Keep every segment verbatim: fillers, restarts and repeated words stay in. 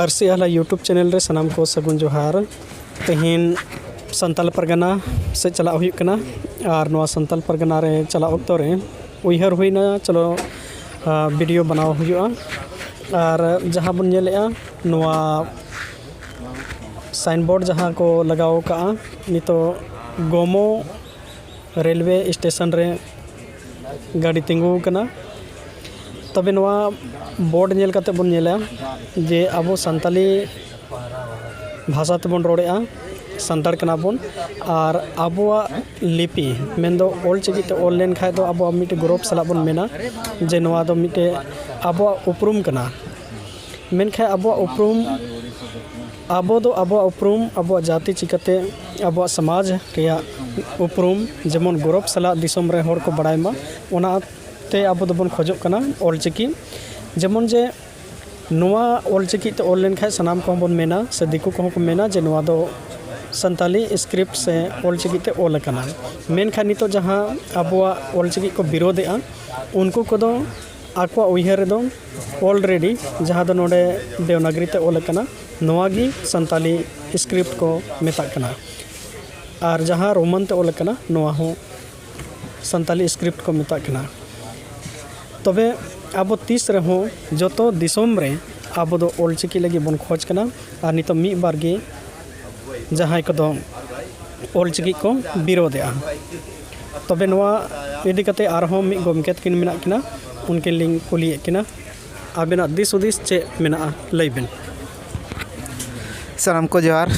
ᱟᱨᱥᱤ ᱟᱦᱞᱟ YouTube channel ᱨᱮ ᱥᱟᱱᱟᱢ ᱠᱚ ᱥᱟᱹᱜᱩᱱ ᱡᱚᱦᱟᱨ᱾ ᱛᱮᱦᱮᱧ ᱥᱟᱱᱛᱟᱞ ᱯᱟᱨᱜᱟᱱᱟ ᱥᱮᱫ ᱪᱟᱞᱟᱜ ᱦᱩᱭᱩᱜ ᱠᱟᱱᱟ᱾ ᱟᱨ ᱱᱚᱣᱟ ᱥᱟᱱᱛᱟᱞ ᱯᱟᱨᱜᱟᱱᱟ ᱨᱮ ᱪᱟᱞᱟᱜ ᱚᱠᱛᱚ ᱨᱮ ᱩᱭᱦᱟᱹᱨ ᱦᱩᱭᱱᱟ, ᱪᱚᱞᱚ, ᱟ, ᱵᱷᱤᱰᱤᱭᱳ ᱵᱮᱱᱟᱣ ᱦᱩᱭᱩᱜᱼᱟ᱾ ᱟᱨ ᱡᱟᱦᱟᱸ ᱵᱚᱱ ᱧᱮᱞᱮᱜᱼᱟ, ᱱᱚᱣᱟ ᱥᱟᱭᱤᱱᱵᱳᱨᱰ ᱡᱟᱦᱟᱸ ᱠᱚ ᱞᱟᱜᱟᱣ ᱠᱟᱜᱼᱟ, ᱱᱤᱛᱚᱜ ᱜᱚᱢᱚ ᱨᱮᱞᱣᱮ ᱥᱴᱮᱥᱚᱱ ᱨᱮ ᱜᱟᱹᱰᱤ ᱛᱤᱸᱜᱩ ᱟᱠᱟᱱᱟ᱾ ᱛᱚᱵᱮ ᱱᱚᱣᱟ ᱵᱳᱨᱰ ᱧᱮᱞ ᱠᱟᱛᱮ ᱵᱚᱱ ᱧᱮᱞᱟ ᱡᱮ ᱟᱵᱚ ᱥᱟᱱᱛᱟᱞᱤ ᱵᱷᱟᱥᱟ ᱛᱮᱵᱚᱱ ᱨᱚᱲᱮᱫᱼᱟ, ᱥᱟᱱᱛᱟᱲ ᱠᱟᱱᱟ ᱵᱚᱱ, ᱟᱨ ᱟᱵᱚᱣᱟᱜ ᱞᱤᱯᱤ, ᱢᱮᱱᱫᱚ ᱚᱞ ᱪᱤᱠᱤ ᱛᱮ ᱚᱞ ᱞᱮᱱᱠᱷᱟᱱ ᱫᱚ ᱟᱵᱚᱣᱟᱜ ᱢᱤᱫᱴᱮᱱ ᱜᱚᱨᱚᱵᱽ ᱥᱟᱞᱟᱜ ᱵᱚᱱ ᱢᱮᱱᱟ ᱡᱮ ᱱᱚᱣᱟ ᱫᱚ ᱢᱤᱫᱴᱮᱱ ᱟᱵᱚᱣᱟᱜ ᱩᱯᱨᱩᱢ ᱠᱟᱱᱟ᱾ ᱢᱮᱱᱠᱷᱟᱱ ᱟᱵᱚᱣᱟᱜ ᱩᱯᱨᱩᱢ, ᱟᱵᱚ ᱫᱚ ᱟᱵᱚᱣᱟᱜ ᱩᱯᱨᱩᱢ, ᱟᱵᱚᱣᱟᱜ ᱡᱟᱹᱛᱤ ᱪᱤᱠᱟᱹᱛᱮ, ᱟᱵᱚᱣᱟᱜ ᱥᱚᱢᱟᱡᱽ ᱨᱮᱭᱟᱜ ᱩᱯᱨᱩᱢ ᱡᱮᱢᱚᱱ ᱜᱚᱨᱚᱵᱽ ᱥᱟᱞᱟᱜ ᱫᱤᱥᱚᱢ ᱨᱮ ᱦᱚᱲ ᱠᱚ ᱵᱟᱲᱟᱭ ᱢᱟ, ᱚᱱᱟᱛᱮ ᱟᱵᱚ ᱫᱚᱵᱚᱱ ᱠᱷᱚᱡᱚᱜ ᱠᱟᱱᱟ ᱚᱞ ᱪᱤᱠᱤ᱾ ᱡᱮᱢᱚᱱ ᱡᱮ ᱱᱚᱣᱟ ᱚᱞ ᱪᱤᱠᱤ ᱛᱮ ᱚᱞ ᱞᱮᱱᱠᱷᱟᱱ ᱥᱟᱱᱟᱢ ᱠᱚᱦᱚᱸ ᱵᱚᱱ ᱢᱮᱱᱟ, ᱥᱮ ᱫᱤᱠᱩ ᱠᱚᱦᱚᱸ ᱠᱚ ᱢᱮᱱᱟ ᱡᱮ ᱱᱚᱣᱟ ᱫᱚ ᱥᱟᱱᱛᱟᱞᱤ ᱥᱠᱨᱤᱯᱴ ᱥᱮ ᱚᱞ ᱪᱤᱠᱤ ᱛᱮ ᱚᱞ ᱟᱠᱟᱱᱟ᱾ ᱢᱮᱱᱠᱷᱟᱱ ᱱᱤᱛᱚᱜ ᱡᱟᱦᱟᱸ ᱟᱵᱚᱣᱟᱜ ᱚᱞ ᱪᱤᱠᱤ ᱠᱚ ᱵᱤᱨᱳᱫᱷᱮᱜᱼᱟ, ᱩᱱᱠᱩ ᱠᱚᱫᱚ ᱟᱠᱚᱣᱟᱜ ᱩᱭᱦᱟᱹᱨ ᱨᱮᱫᱚ ᱚᱞᱨᱮᱰᱤ ᱡᱟᱦᱟᱸ ᱫᱚ ᱱᱚᱰᱮ ᱫᱮᱣᱱᱟᱜᱽᱨᱤ ᱛᱮ ᱚᱞ ᱟᱠᱟᱱᱟ, ᱱᱚᱣᱟ ᱜᱮ ᱥᱟᱱᱛᱟᱞᱤ ᱥᱠᱨᱤᱯᱴ ᱠᱚ ᱢᱮᱛᱟᱜ ᱠᱟᱱᱟ᱾ ᱟᱨ ᱡᱟᱦᱟᱸ ᱨᱳᱢᱟᱱ ᱛᱮ ᱚᱞ ᱟᱠᱟᱱᱟ, ᱱᱚᱣᱟ ᱦᱚᱸ ᱥᱟᱱᱛᱟᱞᱤ ᱥᱠᱨᱤᱯᱴ ᱠᱚ ᱢᱮᱛᱟᱜ ᱠᱟᱱᱟ᱾ ᱛᱚᱵᱮ ᱟᱵᱚ ᱛᱤᱥ ᱨᱮᱦᱚᱸ ᱡᱚᱛᱚ ᱫᱤᱥᱚᱢ ᱨᱮ ᱟᱵᱚ ᱫᱚ ᱚᱞ ᱪᱤᱠᱤ ᱞᱟᱹᱜᱤᱫ ᱵᱚᱱ ᱠᱷᱚᱡᱽ ᱠᱟᱱᱟ, ᱟᱨ ᱱᱤᱛᱚᱜ ᱢᱤᱫ ᱵᱟᱨ ᱜᱮ ᱡᱟᱦᱟᱸᱭ ᱠᱚᱫᱚ ᱚᱞ ᱪᱤᱠᱤ ᱠᱚ ᱵᱤᱨᱳᱫᱷᱮᱜᱼᱟ᱾ ᱛᱚᱵᱮ ᱱᱚᱣᱟ ᱤᱫᱤ ᱠᱟᱛᱮ ᱟᱨᱦᱚᱸ ᱢᱤᱫ ᱜᱚᱢᱠᱮ ᱛᱟᱹᱠᱤᱱ ᱢᱮᱱᱟᱜ ᱠᱤᱱᱟ, ᱩᱱᱠᱤᱱ ᱞᱤᱧ ᱠᱩᱞᱤᱭᱮᱫ ᱠᱤᱱᱟ, ᱟᱵᱮᱱᱟᱜ ᱫᱤᱥ ᱦᱩᱫᱤᱥ ᱪᱮᱫ ᱢᱮᱱᱟᱜᱼᱟ, ᱞᱟᱹᱭ ᱵᱮᱱ᱾ ᱥᱟᱱᱟᱢ ᱠᱚ ᱡᱚᱦᱟᱨ᱾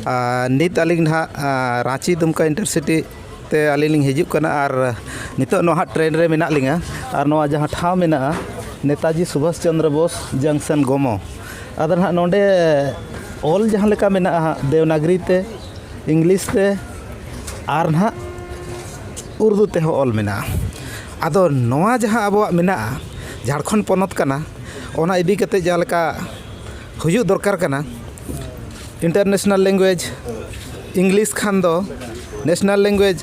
ᱟᱨ ᱱᱤᱛ ᱟᱹᱞᱤᱧ ᱱᱟᱦᱟᱜ, ᱟᱨ ᱨᱟᱸᱪᱤ ᱫᱩᱢᱠᱟ ᱤᱱᱴᱟᱨᱥᱤᱴᱤ ᱛᱮ ᱟᱹᱞᱤᱧ ᱞᱤᱧ ᱦᱤᱡᱩᱜ ᱠᱟᱱᱟ, ᱟᱨ ᱱᱤᱛᱚᱜ ᱱᱚᱣᱟ ᱦᱟᱸᱜ ᱴᱨᱮᱱ ᱨᱮ ᱢᱮᱱᱟᱜ ᱞᱤᱧᱟ᱾ ᱟᱨ ᱱᱚᱣᱟ ᱡᱟᱦᱟᱸ ᱴᱷᱟᱶ ᱢᱮᱱᱟᱜᱼᱟ, ᱱᱮᱛᱟᱡᱤ ᱥᱩᱵᱷᱟᱥ ᱪᱚᱱᱫᱨᱚ ᱵᱳᱥ ᱡᱚᱝᱥᱚᱱ ᱜᱚᱢᱚ, ᱟᱫᱚ ᱱᱟᱦᱟᱜ ᱱᱚᱰᱮ ᱚᱞ ᱡᱟᱦᱟᱸ ᱞᱮᱠᱟ ᱢᱮᱱᱟᱜᱼᱟ ᱦᱟᱸᱜ, ᱫᱮᱣᱱᱟᱜᱽᱨᱤ ᱛᱮ, ᱤᱝᱞᱤᱥ ᱛᱮ, ᱟᱨ ᱱᱟᱦᱟᱜ ᱩᱨᱫᱩ ᱛᱮᱦᱚᱸ ᱚᱞ ᱢᱮᱱᱟᱜᱼᱟ᱾ ᱟᱫᱚ ᱱᱚᱣᱟ ᱡᱟᱦᱟᱸ ᱟᱵᱚᱣᱟᱜ ᱢᱮᱱᱟᱜᱼᱟ, ᱡᱷᱟᱲᱠᱷᱚᱸᱰ ᱯᱚᱱᱚᱛ ᱠᱟᱱᱟ, ᱚᱱᱟ ᱤᱫᱤ ᱠᱟᱛᱮ ᱡᱟᱦᱟᱸ ᱞᱮᱠᱟ ᱦᱩᱭᱩᱜ ᱫᱚᱨᱠᱟᱨ ᱠᱟᱱᱟ, ᱤᱱᱴᱟᱨᱱᱮᱥᱱᱟᱞ ᱞᱮᱝᱜᱩᱭᱮᱡᱽ ᱤᱝᱞᱤᱥ ᱠᱷᱟᱱ ᱫᱚ ᱱᱮᱥᱱᱟᱞ ᱞᱮᱝᱜᱩᱭᱮᱡᱽ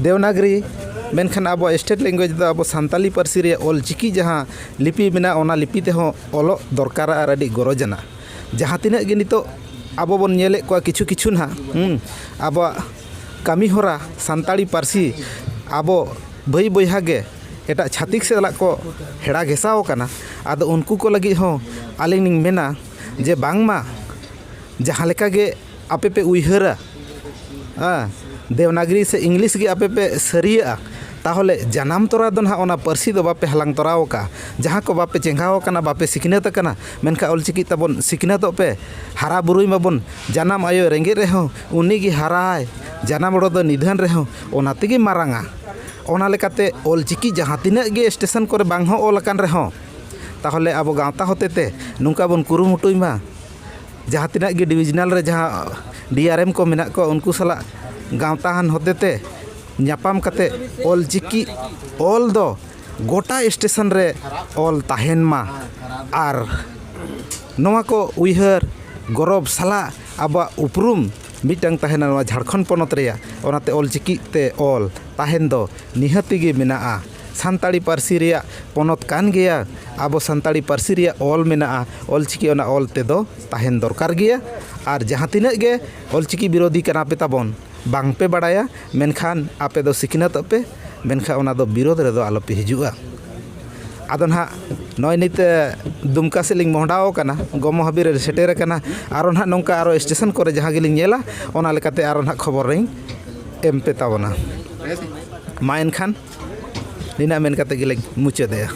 ᱫᱮᱣᱱᱟᱜᱽᱨᱤ, ᱢᱮᱱᱠᱷᱟᱱ ᱟᱵᱚᱣᱟᱜ state language ᱫᱚ ᱟᱵᱚ ᱥᱟᱱᱛᱟᱞᱤ ᱯᱟᱹᱨᱥᱤ ᱨᱮᱭᱟᱜ ᱚᱞ ᱪᱤᱠᱤ ᱡᱟᱦᱟᱸ ᱞᱤᱯᱤ ᱢᱮᱱᱟᱜᱼᱟ, ᱚᱱᱟ ᱞᱤᱯᱤ ᱛᱮᱦᱚᱸ ᱚᱞᱚᱜ ᱫᱚᱨᱠᱟᱨᱟ ᱟᱨ ᱟᱹᱰᱤ ᱜᱚᱨᱚᱡᱽ ᱟᱱᱟ᱾ ᱡᱟᱦᱟᱸ ᱛᱤᱱᱟᱹᱜ ᱜᱮ ᱱᱤᱛᱚᱜ ᱟᱵᱚ ᱵᱚᱱ ᱧᱮᱞᱮᱫ ᱠᱚᱣᱟ ᱠᱤᱪᱷᱩ ᱠᱤᱪᱷᱩ ᱱᱟᱦᱟᱜ, ᱦᱩᱸ, ᱟᱵᱚᱣᱟᱜ ᱠᱟᱹᱢᱤ ᱦᱚᱨᱟ ᱥᱟᱱᱛᱟᱲᱤ ᱯᱟᱹᱨᱥᱤ ᱟᱵᱚ ᱵᱷᱟᱹᱭ ᱵᱚᱭᱦᱟ ᱜᱮ ᱮᱴᱟᱜ ᱪᱷᱟᱹᱛᱤᱠ ᱥᱟᱞᱟᱜ ᱠᱚ ᱦᱮᱲᱟ ᱜᱷᱮᱥᱟᱣ ᱟᱠᱟᱱᱟ᱾ ᱟᱫᱚ ᱩᱱᱠᱩ ᱠᱚ ᱞᱟᱹᱜᱤᱫ ᱦᱚᱸ ᱟᱹᱞᱤᱧ ᱞᱤᱧ ᱢᱮᱱᱟ ᱡᱮ ᱵᱟᱝᱢᱟ ᱡᱟᱦᱟᱸ ᱞᱮᱠᱟ ᱜᱮ ᱟᱯᱮ ᱯᱮ ᱩᱭᱦᱟᱹᱨᱟ, ᱦᱮᱸ, ᱫᱮᱵᱽᱱᱟᱜᱽᱨᱤ ᱥᱮ ᱤᱝᱞᱤᱥ ᱜᱮ ᱟᱯᱮ ᱯᱮ ᱥᱟᱹᱨᱤᱭᱟᱜᱼᱟ, ᱛᱟᱦᱚᱞᱮ ᱡᱟᱱᱟᱢ ᱛᱚᱨᱟ ᱫᱚ ᱱᱟᱦᱟᱜ ᱚᱱᱟ ᱯᱟᱹᱨᱥᱤ ᱫᱚ ᱵᱟᱯᱮ ᱦᱟᱞᱟᱝ ᱛᱚᱨᱟᱣ ᱟᱠᱟᱫᱼᱟ᱾ ᱡᱟᱦᱟᱸ ᱠᱚ ᱵᱟᱯᱮ ᱪᱮᱸᱜᱷᱟᱣ ᱟᱠᱟᱱᱟ, ᱵᱟᱯᱮ ᱥᱤᱠᱷᱱᱟᱹᱛ ᱟᱠᱟᱱᱟ, ᱢᱮᱱᱠᱷᱟᱱ ᱚᱞᱪᱤᱠᱤ ᱛᱟᱵᱚᱱ ᱥᱤᱠᱷᱱᱟᱹᱛᱚᱜ ᱯᱮ, ᱦᱟᱨᱟ ᱵᱩᱨᱩᱭ ᱢᱟᱵᱚᱱ, ᱡᱟᱱᱟᱢ ᱟᱭᱳ ᱨᱮᱸᱜᱮᱡ ᱨᱮᱦᱚᱸ ᱩᱱᱤ ᱜᱮ ᱦᱟᱨᱟᱭ, ᱡᱟᱱᱟᱢ ᱟᱲᱚ ᱫᱚ ᱱᱤᱫᱷᱟᱹᱱ ᱨᱮᱦᱚᱸ ᱚᱱᱟ ᱛᱮᱜᱮ ᱢᱟᱨᱟᱝᱟ᱾ ᱚᱱᱟ ᱞᱮᱠᱟᱛᱮ ᱚᱞᱪᱤᱠᱤ ᱡᱟᱦᱟᱸ ᱛᱤᱱᱟᱹᱜ ᱜᱮ ᱥᱴᱮᱥᱚᱱ ᱠᱚᱨᱮ ᱵᱟᱝ ᱦᱚᱸ ᱚᱞ ᱟᱠᱟᱱ ᱨᱮᱦᱚᱸ, ᱛᱟᱦᱚᱞᱮ ᱟᱵᱚ ᱜᱟᱶᱛᱟ ᱦᱚᱛᱮᱛᱮ ᱱᱚᱝᱠᱟ ᱵᱚᱱ ᱠᱩᱨᱩᱢᱩᱴᱩᱭ ᱢᱟ, ᱡᱟᱦᱟᱸ ᱛᱤᱱᱟᱹᱜ ᱜᱮ ᱰᱤᱵᱷᱤᱡᱚᱱᱟᱞ ᱨᱮ ᱡᱟᱦᱟᱸ ᱰᱤ ᱟᱨ ᱮᱢ ᱠᱚ ᱢᱮᱱᱟᱜ ᱠᱚᱣᱟ, ᱩᱱᱠᱩ ᱥᱟᱞᱟᱜ ᱜᱟᱶᱛᱟᱦᱟᱱ ᱦᱚᱛᱮᱛᱮ ᱧᱟᱯᱟᱢ ᱠᱟᱛᱮ ᱚᱞᱪᱤᱠᱤ ᱚᱞ ᱫᱚ ᱜᱚᱴᱟ ᱥᱴᱮᱥᱚᱱ ᱨᱮ ᱚᱞ ᱛᱟᱦᱮᱱ ᱢᱟ᱾ ᱟᱨ ᱱᱚᱣᱟ ᱠᱚ ᱩᱭᱦᱟᱹᱨ ᱜᱚᱨᱚᱵᱽ ᱥᱟᱞᱟᱜ ᱟᱵᱚᱣᱟᱜ ᱩᱯᱨᱩᱢ ᱢᱤᱫᱴᱟᱝ ᱛᱟᱦᱮᱱᱟ ᱱᱚᱣᱟ ᱡᱷᱟᱲᱠᱷᱚᱸᱰ ᱯᱚᱱᱚᱛ ᱨᱮᱭᱟᱜ, ᱚᱱᱟᱛᱮ ᱚᱞᱪᱤᱠᱤ ᱛᱮ ᱚᱞ ᱛᱟᱦᱮᱱ ᱫᱚ ᱱᱤᱦᱟᱹᱛᱤ ᱜᱮ ᱢᱮᱱᱟᱜᱼᱟ᱾ ᱥᱟᱱᱛᱟᱲᱤ ᱯᱟᱹᱨᱥᱤ ᱨᱮᱭᱟᱜ ᱯᱚᱱᱚᱛ ᱠᱟᱱ ᱜᱮᱭᱟ, ᱟᱵᱚ ᱥᱟᱱᱛᱟᱲᱤ ᱯᱟᱹᱨᱥᱤ ᱨᱮᱭᱟᱜ ᱚᱞ ᱢᱮᱱᱟᱜᱼᱟ, ᱚᱞᱪᱤᱠᱤ ᱚᱱᱟ ᱚᱞ ᱛᱮᱫᱚ ᱛᱟᱦᱮᱱ ᱫᱚᱨᱠᱟᱨ ᱜᱮᱭᱟ᱾ ᱟᱨ ᱡᱟᱦᱟᱸ ᱛᱤᱱᱟᱹᱜ ᱜᱮ ᱚᱞᱪᱤᱠᱤ ᱵᱤᱨᱳᱫᱷᱤ ᱠᱟᱱᱟ ᱯᱮ ᱛᱟᱵᱚᱱ, ᱵᱟᱝ ᱯᱮ ᱵᱟᱲᱟᱭᱟ, ᱢᱮᱱᱠᱷᱟᱱ ᱟᱯᱮ ᱫᱚ ᱥᱤᱠᱷᱱᱟᱹᱛᱚᱜ ᱯᱮ, ᱢᱮᱱᱠᱷᱟᱱ ᱚᱱᱟ ᱫᱚ ᱵᱤᱨᱳᱫᱷ ᱨᱮᱫᱚ ᱟᱞᱚ ᱯᱮ ᱦᱤᱡᱩᱜᱼᱟ᱾ ᱟᱫᱚ ᱱᱟᱦᱟᱜ ᱱᱚᱜᱼᱚᱭ ᱱᱤᱛ, ᱮ, ᱫᱩᱢᱠᱟ ᱥᱮᱫ ᱞᱤᱧ ᱢᱚᱦᱰᱟᱣ ᱟᱠᱟᱱᱟ, ᱜᱚᱢᱚ ᱦᱟᱹᱵᱤ ᱨᱮ ᱥᱮᱴᱮᱨ ᱟᱠᱟᱱᱟ᱾ ᱟᱨᱚ ᱱᱟᱦᱟᱜ ᱱᱚᱝᱠᱟ ᱟᱨᱚ ᱥᱴᱮᱥᱚᱱ ᱠᱚᱨᱮ ᱡᱟᱦᱟᱸ ᱜᱮᱞᱤᱧ ᱧᱮᱞᱟ, ᱚᱱᱟ ᱞᱮᱠᱟᱛᱮ ᱟᱨᱚ ᱱᱟᱦᱟᱜ ᱠᱷᱚᱵᱚᱨ ᱞᱤᱧ ᱮᱢ ᱯᱮ ᱛᱟᱵᱚᱱᱟ᱾ ᱢᱟ ᱮᱱᱠᱷᱟᱱ ᱱᱤᱱᱟᱹᱜ ᱢᱮᱱ ᱠᱟᱛᱮ ᱜᱮᱞᱤᱧ ᱢᱩᱪᱟᱹᱫᱮᱜᱼᱟ᱾